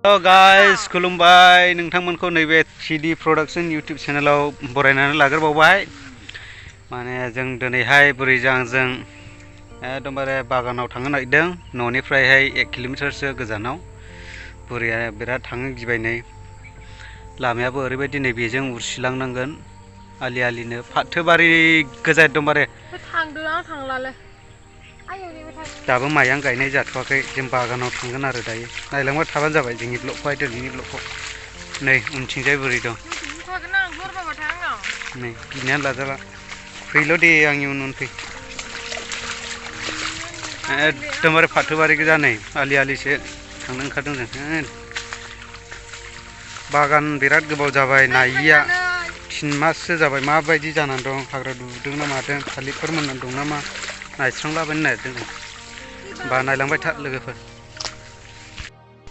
Hello guys, खुलुमबाय नोंथांमोनखौ नैबे CD Production YouTube चेनेलाव बरायनानै लाग्रोबावबाय। माने जों दिनैहाय बुरैजांजों एकदमबारे बागानाव थांनो नागिरदों। न'निफ्रायहाय 1 किल'मिटारसो गोजानाव। बुरैया बिराद थांनो गिबायनै। लामायाबो ओरैबायदि नै बेजों उरसिलांनांगोन। आलिनो फाथोबारि गोजा एकदमबारे। थांदों आं थांलालै। दाबो माइयां गायनाय जाथ'वाखै जों बागानाव थांगोन आरो दायो नायलांबाय थाबानो जाबाय जोंनि ब्लगखौहाय दिनैनि ब्लगखौ नै उनथिंजाय बुरै दं नै गिनायानो लाजाला फैल' दे आंनि उन फै एकदमबारे फाथोबारि गोजा नै आलिसो थांनो ओंखारदों जों बागान बिराद गोबाव जाबाय नायिया 3 माससो जाबाय माबायदि जानानै दं हाग्रा दुदों ना मादों थालिरफोर मोननानै दं नामा नायस्रांलाबायनो नागिरदों बा नायलांबाय था लोगोफोर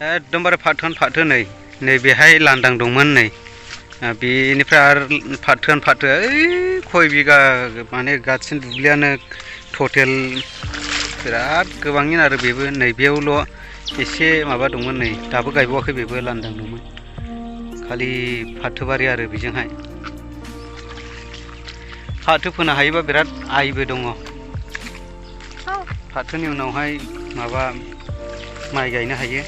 एकदमबारे फाथो नै बेहाय लांदां दंमोन नै बेनिफ्राय आरो फाथो ओइ खय बिगा माने गासिन दुब्लियानो टटेल बिराद गोबांनि आरो बेबो नै बेयावल' एसे माबा दंमोन नै दाबो गायबावाखै बेबो लांदां दंमोन खालि फाथोबारि आरो बेजोंहाय फाथो फोनो हायोबा बिराद आयबो दङ फाथोनि उनावहाय माबा माइ गायनो हायो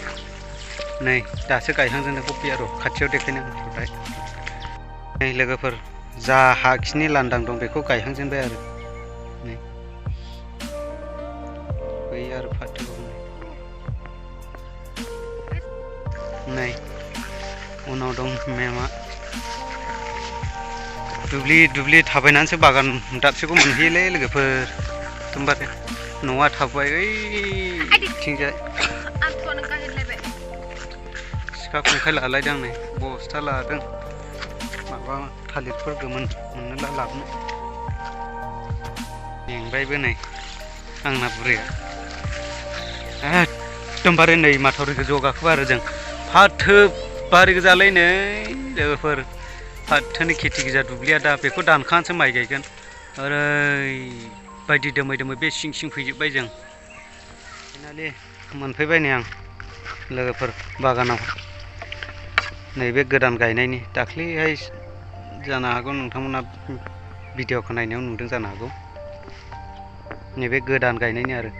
नै दासो गायहांजेनदों कफिया र' खाथियाव देखायनो होबाय नै लोगोफोर जा हाखिनि लांदां दं बेखौ गायहांजेनबाय आरो नै बै आरो फाथो नै उनाव दं मेमा दुब्लि थाबायनानैसो बागान दाबसेखौ मोनहैयोलै लोगोफोर एकदमबारे न'आ थाबाय ओइथिंजाय सिखा खंखाइ लालायदों नै बस्था लादों माबा थालिरफोर गोमोन मोननोला लाबोनो मेंबायबो नै आंना बुरैया एकदमबारे नै माथावरि गोजौआव गाखोबाय आरो जों फाथो बारि गोजालै नै लोगोफोर फाथोनि खेथि गोजा दुब्लिया दा बेखौ दानखांसो माइ गायगोन ओरैबायदि दोमै बे सिं फैजोब्बाय जों फाइनालि मोनफैबाय नै आं लोगोफोर बागानाव नैबे गोदान गायनायनि दाख्लैहाय जानो हागौ नोंथांमोना भिडिअखौ नायनायाव नुदों जानो हागौ नैबे गोदान गायनायनि आरो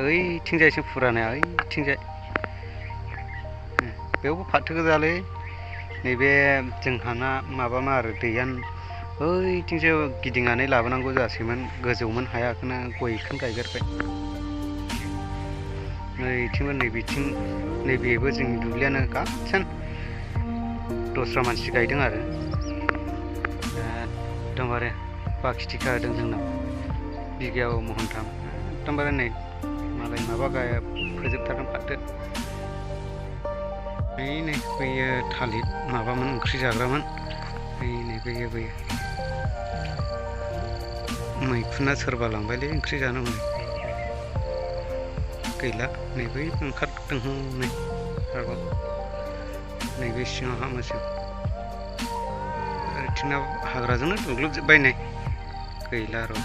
ओइथिंजायसो फुरानाया ओइथिंजाय बेयावबो फाथो गोजालै नैबे जोंहाना माबामा आरो दैयानो ओइथिंसो गिदिंनानै लाबोनांगौ जासैमोन गोजौमोन हायाखौनो गयखौनो गायगोरबाय नैथिंबो नैबेथिं नैबेबो जोंनि दुब्लियानो गासिन दस्रा मानसि गायदों आरो एकदमबारे बाखि थिखा होदों जोंनाव बिगायाव महनथाम एकदमबारे नै मालाय माबा फोजोबथारदों फाथो नै बैयो थालिर माबामोन ओंख्रि जाग्रामोन नै बैयो मैखुना सोरबा लांबायलै ओंख्रि जानो गैला नै बै ओंखारदों नै आरोबाव नैबे सिङाव हामोसो ओरैथिंना हाग्राजोंनो दुग्लोबजोब्बाय नै गैला र'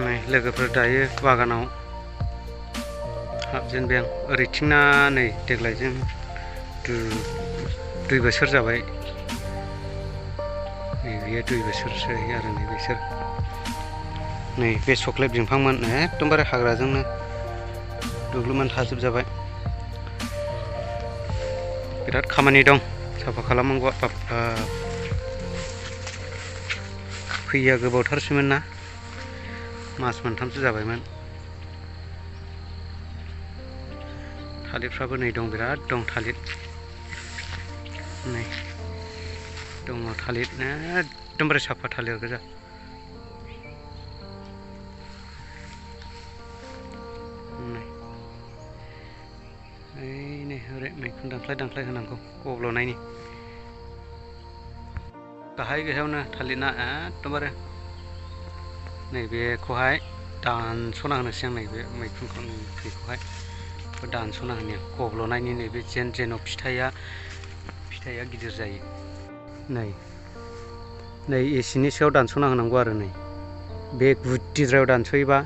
नै लोगोफोर दायो बागानाव हाबजेनबाय आं ओरैथिंना नै देग्लायजों 2 बोसोर जाबाय नै बेयो 2 बोसोरसो आरो नै बिसोर नै बे चक्लेट बिफांमोन एकदमबारे हाग्राजोंनो दुग्लोबनानै थाजोबजाबाय बिराद खामानि दं साफा खालामनांगौआ बाबा फैया गोबावथारसैमोन ना मास मोनथामसो जाबायमोन थालिरफ्राबो नै दं बिराद दं थालिर नै दङ थालिर एकदमबारे साफा थालिर गोजा नै ओरै मैखुन दांख्लाय होनांगौ गब्ल'नायनि गाहायावनो थालिरना एकदमबारे नैबेखौहाय दानस'ना होनोसै आं नैबे मैखुनखौ बेखौहाय दानस'ना होनो गब्ल'नायनि नैबे जेन' फिथाइया गिदिर जायो नै एसेनि सायाव दानस'ना होनांगौ आरो नै बे गुदिद्रायाव दानस'योबा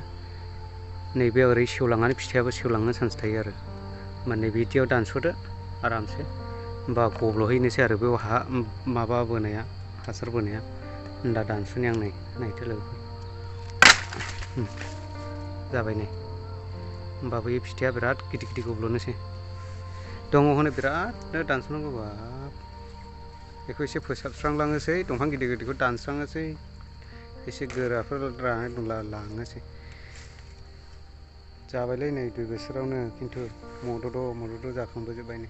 नैबे ओरै सेवलांनानै फिथाइयाबो सेवलांनो चान्स थायो आरो माने बिदियाव दानस'दो आरामसे होमबा गब्ल'हैनोसै आरो बेयाव माबा बोनाया हासार बोनाया दा दानस'नि आं नै नायदो लोगोफोर जाबाय नै होमबा बै फिथाइया बिराद गिदिर गिदिर गब्ल'नोसै दङ हनै बिरादनो दानस'नांगौ बाब बेखौ एसे फोसाबस्रांलांनोसै दंफां गिदिर गिदिरखौ दानस्रांनोसै एसे गोराफोर रानाय दंब्ला लांनोसै जाबायलै नै 2 बोसोरावनो खिन्थु मदद जाखांबोजोब्बाय नै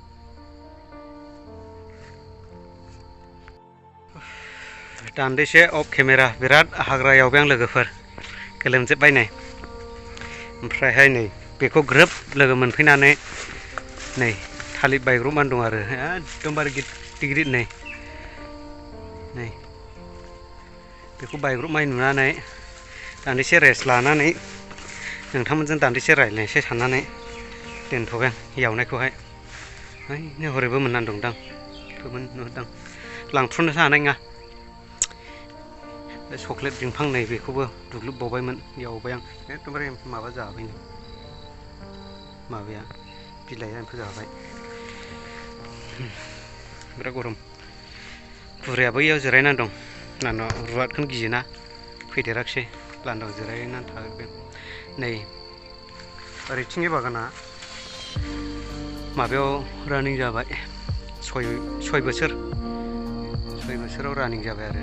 दान्दिसे अफ केमेरा बिराद हाग्रा एवबाय आं लोगोफोर गोलोमजोब्बाय नै ओमफ्रायहाय नै बेखौ ग्रोब लोगो मोनफैनानै नै थालिर बायग्रबनानै दं आरो एकदमबारे गिदिर गिदिर नै बेखौ बायग्रबनाय नुनानै दान्दिसे रेस्ट लानानै नोंथांमोनजों दान्दिसे रायज्लायनोसै साननानै दोनथ'बाय आं एवनायखौहाय हैनो हरैबो मोननानै दंदां नुहुरदां लांथ्र'नोसो हानाय नङा बे चक्लेट बिफां नै बेखौबो दुग्लुबबावबायमोन एवबाय आं एकदमबारे माबा जाबाय नै माबाया बिलाइया एम्फौ जाबाय बिराद गरम बुरैया बैयाव जिरायनानै दं नानाव रुवादखौनो गियोना फैदेराखिसै लान्दां जिरायनानै थागोन नै ओरैथिंनि बागाना माबायाव रानिं जाबाय 6 बोसोराव रानिं जाबाय आरो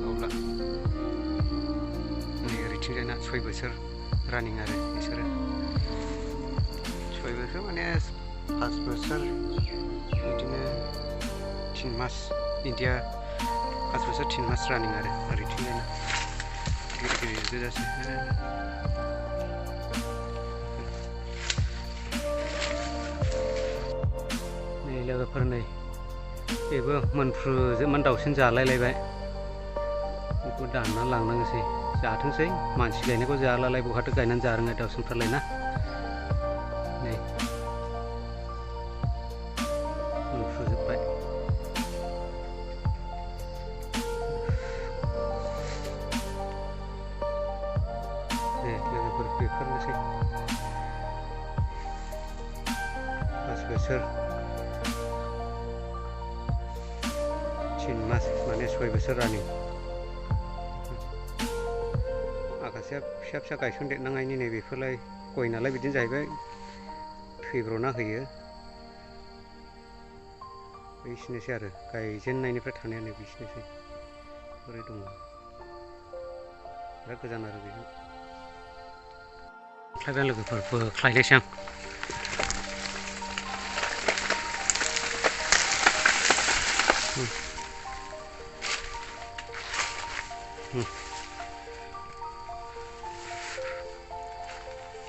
अब्ला नै ओरैथिंजायना 6 बोसोर रानिं आरो बिसोरो 6 बोसोर माने 5 बोसोर बिदिनो 3 मास इन्डिया 5 बोसोर 3 मास रानिं आरो ओरैथिंजायना गिदिर गोजासै नै लोगोफोर नै बेबो मोनफ्रुजोबनानै दाउसिन जालायलायबाय बेखौ दानना लांनांगौसै जाथोंसै मानसि गायनायखौ जालालाय बहाथो गायनानै जारोङा दाउसिनफ्रालाय ना नै मोनफ्रुजोब्बाय दे लोगोफोर बेफोरनोसै 5 बोसोर 3 मास माने 6 बोसोर रानिं माखासेया फिसा गायसनदेरनाङैनि नै बेफोरलाय गय नालाय बिदिनो जाहैबाय थैब्र'ना होयो बिसिनोसै आरो गायजेननायनिफ्राय थानाया नै बिसिनोसै ओरै दङ बिराद गोजान आरो बेजों खायबा लोगोफोर बोख्लायनोसै आं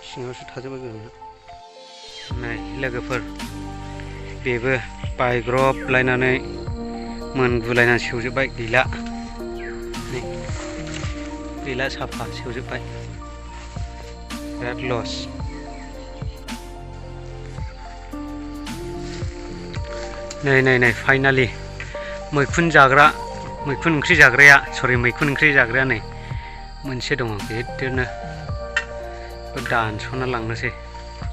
सिङावसो थाजोबबाय गोरोंना नै लोगोफोर बेबो बायग्रबलायनानै मोनगुलायनानै सेवजोब्बाय गैला नै गैला साफा सेवजोब्बाय बिराद लस नै फाइनालि मैखुन ओंख्रि जाग्राया नै मोनसे दङ गिदिरनो दानस'ना लांनोसै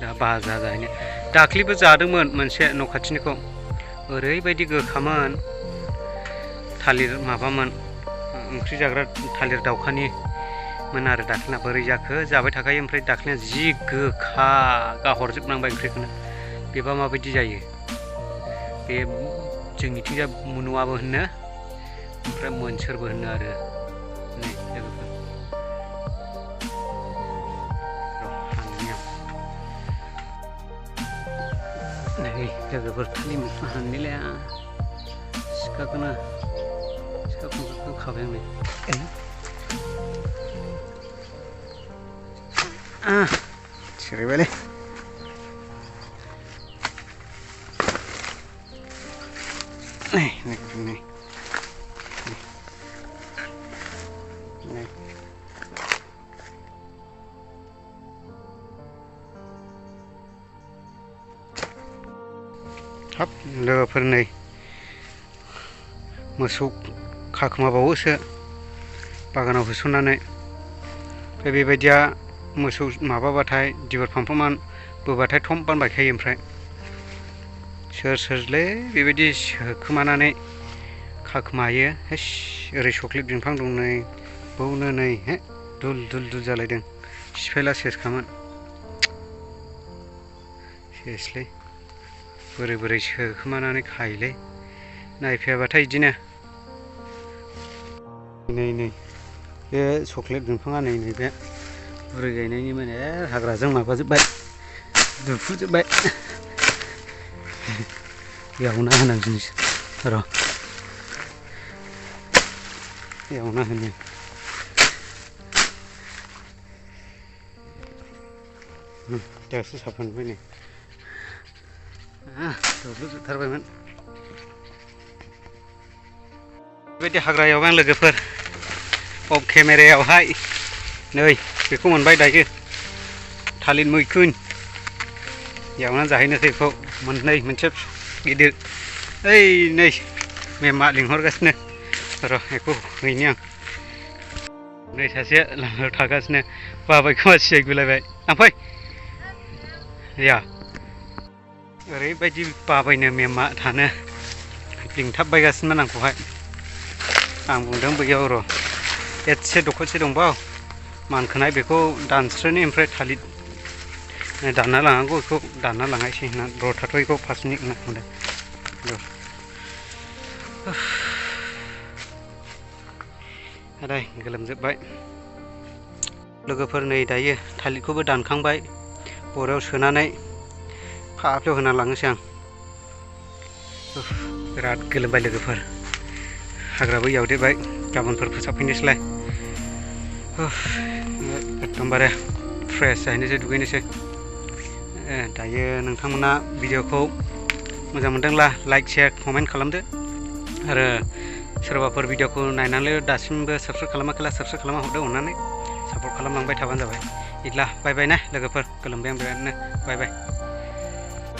दा भाजा जाहैनो दाख्लिबो जादोंमोन मोनसे न' खाथिनिखौ ओरैबायदि गोखामोन थालिर माबामोन ओंख्रि जाग्रा थालिर दाउखानिमोन आरो दाख्लिना बोरै जाखो जाबाय थाखायो ओमफ्राय दाख्लिना जि गोखा गाहरजोबनांबाय ओंख्रिखौनो बेबा माबायदि जायो बे जोंनिथिंजाय मुनुआबो होनो ओमफ्राय मोनसोरबो होनो आरो नै लोगोफोर नै लोगोफोर थालिर मैखुन हाननिलाया सिखाखौनो खाबाय आं सिरिबायलै नै हाब लोगोफोर नै मोसौ खाखोमाबावोसो बागानाव होसननानै ओमफ्राय बेबायदिया मोसौ माबाबाथाय दिबर फांफांमान बोबाथाय थम बानबायखायो ओमफ्राय सोरलै बेबायदि सोखोमानानै खाखोमायो हेस ओरै चक्लेट बिफां दं नै बावनो नै हे दुल दुल दुल जालायदों सिफायला सेसखामोन सेसलै बोरै बोरै सोखोमानानै खायोलै नायफैयाबाथाय बिदिनो नै नै बे चक्लेट बिफाङा नै नैबे बुरै गायनायनि माने हाग्राजों माबाजोब्बाय दुफुजोब्बाय एवना होनांगोनसो र' एवना होनो दासो साफानबाय नै दुब्लुजोबथारबायमोन बेबायदि हाग्रा एवबाय आं लोगोफोर अफ केमेरायावहाय नै बेखौ मोनबाय दायो थालिर मैखुन एवनानै जाहैनोसै बेखौ मोननै मोनसे गिदिर ओइ नै मेमा लिंहरगासिनो र' बेखौ हैनि आं नै सासे लामायाव थागासिनो बाबाय खोमा सियाय गुलायबाय लांफै या ओरैबायदि बाबायनो मेमा थानो लिंथाबबायगासिनोमोन आंखौहाय आं बुंदों बैयाव र' एसे दखरसे दंबाव मानखोनाय बेखौ दानस्रोनि ओमफ्राय थालिर दानना लांनांगौ बेखौ दानना लांनायसै होनना र' थाथ' बेखौ 5 मिनिट होनना बुंदों आदै गोलोमजोब्बाय लोगोफोर नै दायो थालिरखौबो दानखांबाय बरायाव सोनानै फाफ्लियाव होना लांनोसै आं बिराद गोलोमबाय लोगोफोर हाग्राबो एवदेरबाय गाबोनफोर फोसाबफैनोसैलाय एकदमबारे फ्रेश जाहैनोसै दुगैनोसै दायो नोंथांमोना भिडिअखौ मोजां मोनदोंब्ला लाइक शेयार कमेन्ट खालामदो आरो सोरबाफोर भिडिअखौ नायनानै दासिमबो साबस्क्राइब खालामाखैला साबस्क्राइब खालामना हरदो अननानै सापर्ट खालामलांबाय थाबानो जाबाय बिदिब्ला बाय बाय ना लोगोफोर गोलोमबाय आं बिरादनो बाय बाय